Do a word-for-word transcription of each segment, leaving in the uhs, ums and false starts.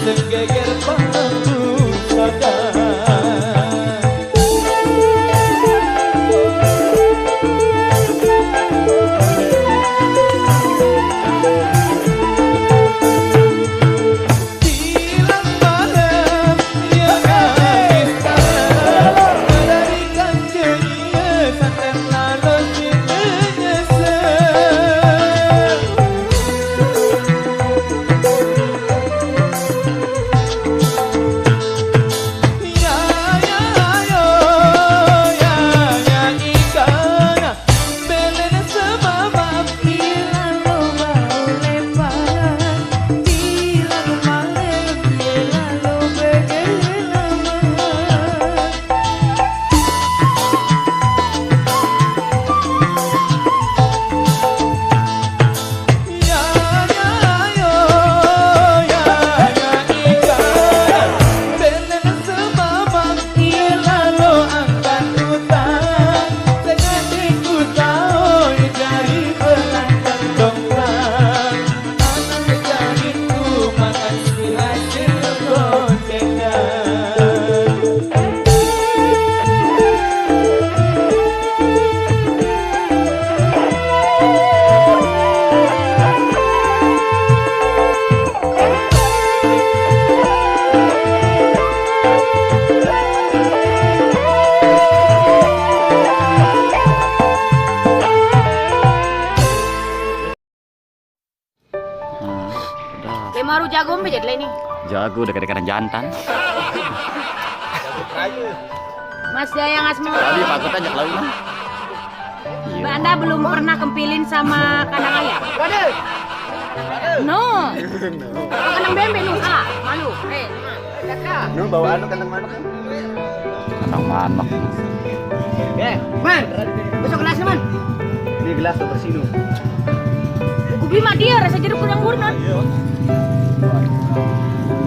Senggeger bambu sadar. Tilang malam, ya, habis. Melarikan dunia, santet lalu menyesal. Nah, udah. Lima baru jago mbe jadi ini. Jago udah kadang-kadang jantan. Mas Jaya Ngasmo. Tadi takut aja kalau ini. Iya. Mbak Anda belum pernah kempilin sama kandang ayam? No. Oh, kandang bembe no, salah. Malu. Eh, no bawa anu kandang mana kan? Kandang manuk. Eh, Man, besok gelas, Man. Ini gelas tuh bersih, no. Kubi mah dia rasa jeruk kurang gurnan.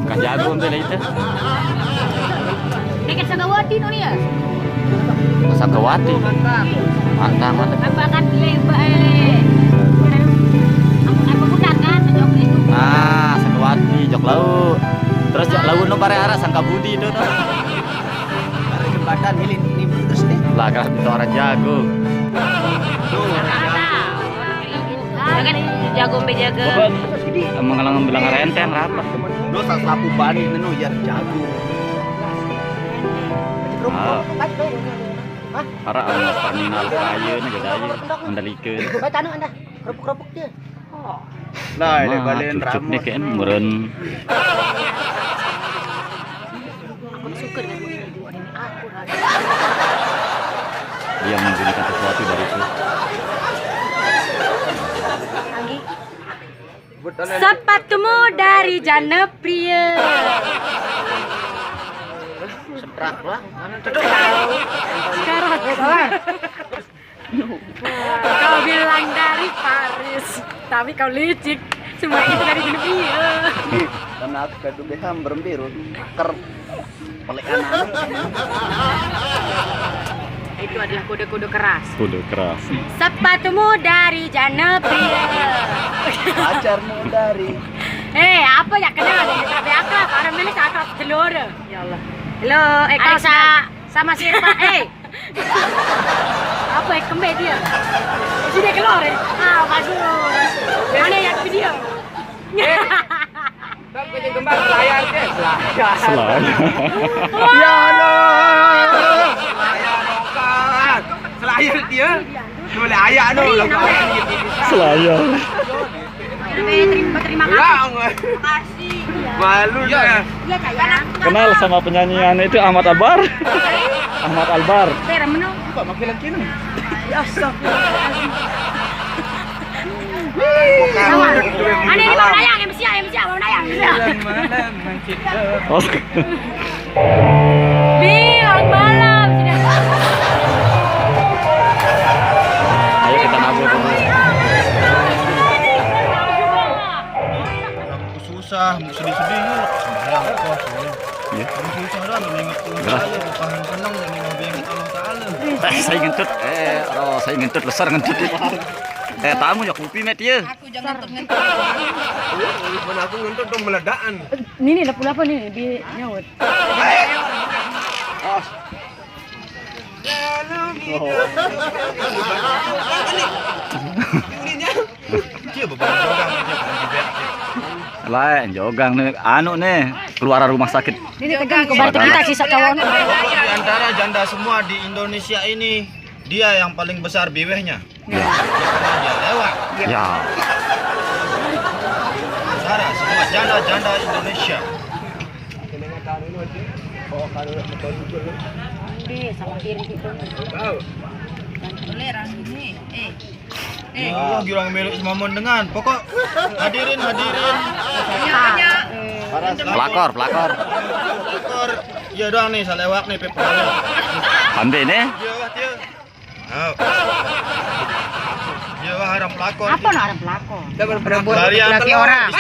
Kan jago ambil itu. Deket Sagawati no dia. Sagawati. Mantap, mantap. Apa kan leba eh. Apa bukan kan jok itu. Nah, Sagawati jok laut. Terus jok laut no bare arah Sangkabudi itu no. Ada jembatan ini, ini terus nih. Lah, kan itu orang jago. Kan jago mbe jago. Emang kalau bilang renteng apa? Dosa sapu bani nenu ya jago. Ah. Ara anu terminal kayu nih gede aja. Mandalika. Baik anu anda, kerupuk-kerupuk dia. Nah, ini balen cucuk nih kayak meren. Aku suka dengan ini. Aku rasa. Dia membunyikan sesuatu dari itu. Anggi. Sepatumu dari Janepria. Setrak lah. Sekarang. Kau bilang dari Paris, tapi kau licik. Semua itu dari Janepria. Karena aku kadu beham berembiru. Ker. Itu adalah kode-kode keras. Kode keras. Sepatumu dari Janepria. Pacarmu dari. Eh, apa ya kenal? Tapi akrab, orang mana akrab telur. Ya Allah. Halo, eh, kau Alexa. Sama siapa? Eh. Apa ya kembe dia? Sini keluar ya. Ah, bagus. Mana yang video? Tapi punya kembang selayar ke? Selayar. Selayar. Ya Allah. Selayar dong, Kak. Selayar dia. Boleh ayak no. Selayar. Terima, terima kasih. Malu ya. Iya, sayang. Kenal sama penyanyi anu itu Ahmad Albar. Ahmad Albar. Buka makin lagi nih. Ya, astagfirullahaladzim. Ada ini mau nayang, M C A, M C A mau nayang. Oh. Bilang malam sudah. Ayo kita nabung dulu. Susah, mau sedih-sedih yuk. Sembahyang kos. Iya. Susah dah, mending ingat Tuhan aja, bukan senang dan ingat Allah Taala. Eh, saya ngentut. Eh, oh, saya ngentut, besar ngentut. Eh, tamu ya kopi met ya. Aku jangan ngentut-ngentut. Mana aku ngentut dong meledakan. Ini nih, dapur apa nih? Di nyaut. Dia beban jogang aja, bukan di B A P. Lah, jogang nih, anu nih, keluar rumah sakit. Ini tegang ke batu kita sisa kawan. Di antara janda semua di Indonesia ini, dia yang paling besar biwehnya. Ya. Karena dia lewat. Ya. Saudara, semua janda-janda Indonesia. Ini sama piring gitu. Boleh, Rani, nih. Eh. Eh. Oh, girang melok semamon dengan. Pokok hadirin, hadirin. Pelakor, pelakor. Pelakor. Iya doang nih, salewak nih, pep. Sampai nih. Iya, wah, iya. Oh. Iya, wah, haram pelakor. Apa no haram pelakor? Kita berbuat laki orang.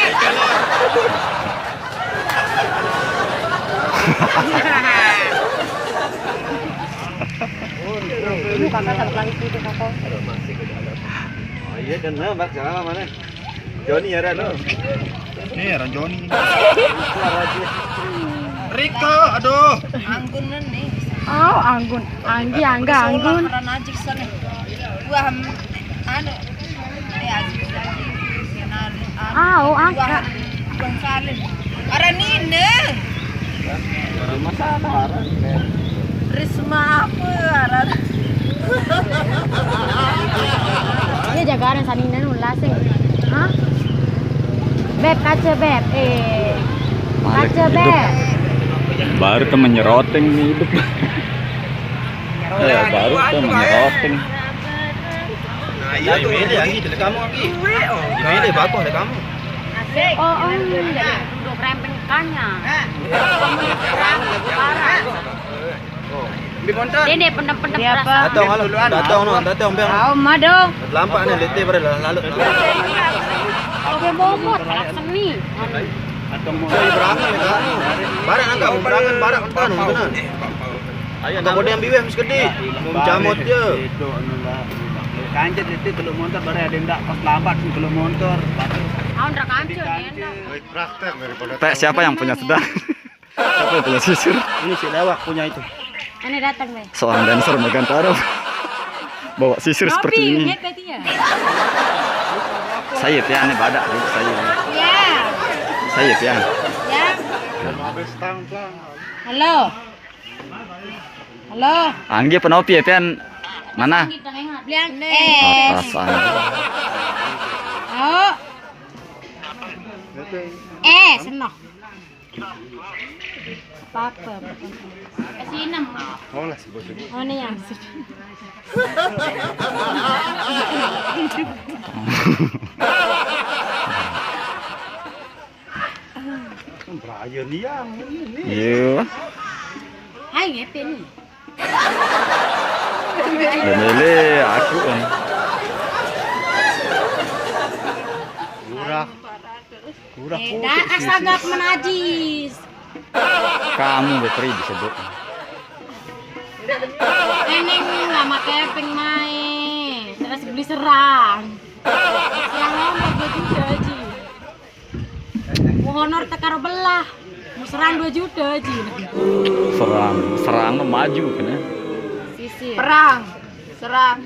Ini kakak tak lagi itu kakak. Oh iya, dan nambah, jangan mana? Joni ya, Ran, lo. Nih, Ran Joni. Riko, aduh. Anggun nih. Oh, Anggun. Anggi, Angga, Anggun. Ran aja sana. Wah, anu. Eh, Aziz, Aziz, Sinali, anu. Ah, oh, Angga. Wah, Bang Salim. Ran ini. Masalah, Ran. Risma apa, Ran? Iya, jagaran sanina nu lasing. Hah? Beb, kaca, Beb. Eh. Kaca, Beb. Baru temen nyeroting nih hidup. Eh, baru temen nyeroting. Nah, iya, ini lagi, kamu lagi. Ini bagus, ada kamu. Oh, oh, iya. Udah kerempeng kanya. Dede pendem-pendem. Siapa? Datang, halo. Datang, no, datang, Bang. Kau mah dong. Lampak nih, lete pada lalu. Oke, bobot, anak seni. Saya berangkat ya, kan? Barak nangkap, berangkat, barak, kan, kan? Ayo, kau yang biweh, mesti gede. Mau jamot dia. Kancet itu teluk montor, baru ada yang ndak pas lambat sih teluk montor. Kau ndak kancet, ya, ndak? Praktek daripada. Pak, siapa yang punya sedang? Siapa yang punya sisir? Ini si Lewak punya itu. Ini datang nih. Seorang dancer Megantaro. Bawa sisir seperti ini. Ngepet ya. Saya ya, ini badak juga saya. Ya. Saya ya. Ya. Halo. Halo. Anggi apa Nopi ya, pian? Mana? Bilang, eh. Atas, Anggi. Oh. Eh, seno. Apa-apa. Kasih enam. Oh, lah, sebut-sebut. Oh, ini yang. Brian yang ini. Iya. Hai, ngepe nih. Dia milih aku kan. Murah. Murah. Eh, putih dah, sih, asal sih. Gak menajis. Kamu, Betri, disebut. Eneng lama kepeng mae. Terus beli serang. Serang lama dua juta aja. Mau honor tekar belah. Mau serang dua juta aja. Serang, serang maju kan ya. Sisi. Perang. Serang.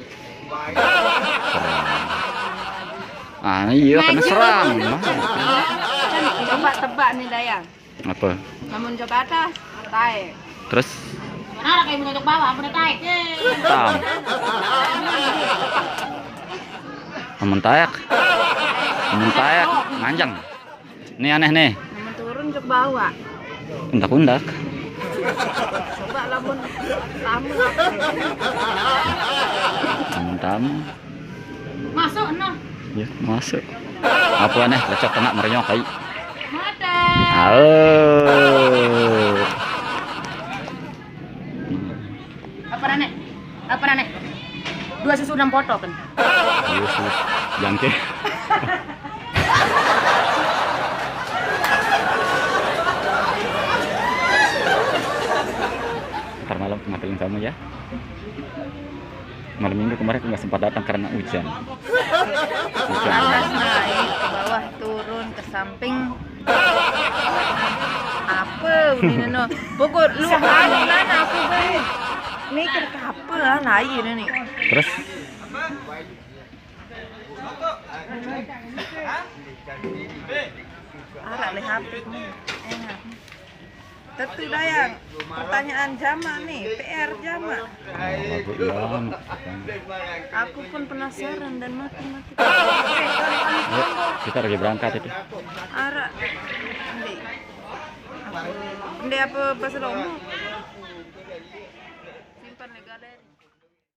Ah, iya, kena serang. Coba tebak nih, Dayang. Apa? Namun jok atas, taek. Terus? Mana ada kayak menonjok bawah, apa udah taek? Tam. Namun taek. Namun taek, nganjang. Ini aneh nih. Namun turun jok bawah. Undak-undak. Coba lamun tamu. Namun tamu. Masuk, no. Ya, masuk. Apa aneh, lecok kena merenyok, kai. Mata. Oh. Apa aneh? Apa aneh? Dua susu enam poto kan? Dua susu. Jangke. Ntar malam ngatelin kamu ya. Malam minggu kemarin aku nggak sempat datang karena hujan. Hujan. Panas, naik ke bawah, turun ke samping. Apa ini no? Pokok lu anu kan aku beli. Mikir ke apa lah lahir ini. Terus Arak leh H P ni. Enak. Tetu dayang. Pertanyaan jama ni, P R jama. Lagu hilang. Aku pun penasaran dan makin-makin. Yuk, kita lagi berangkat itu. Arak. Ndek. Ndek apa bahasa Lombok? Simpan di galeri.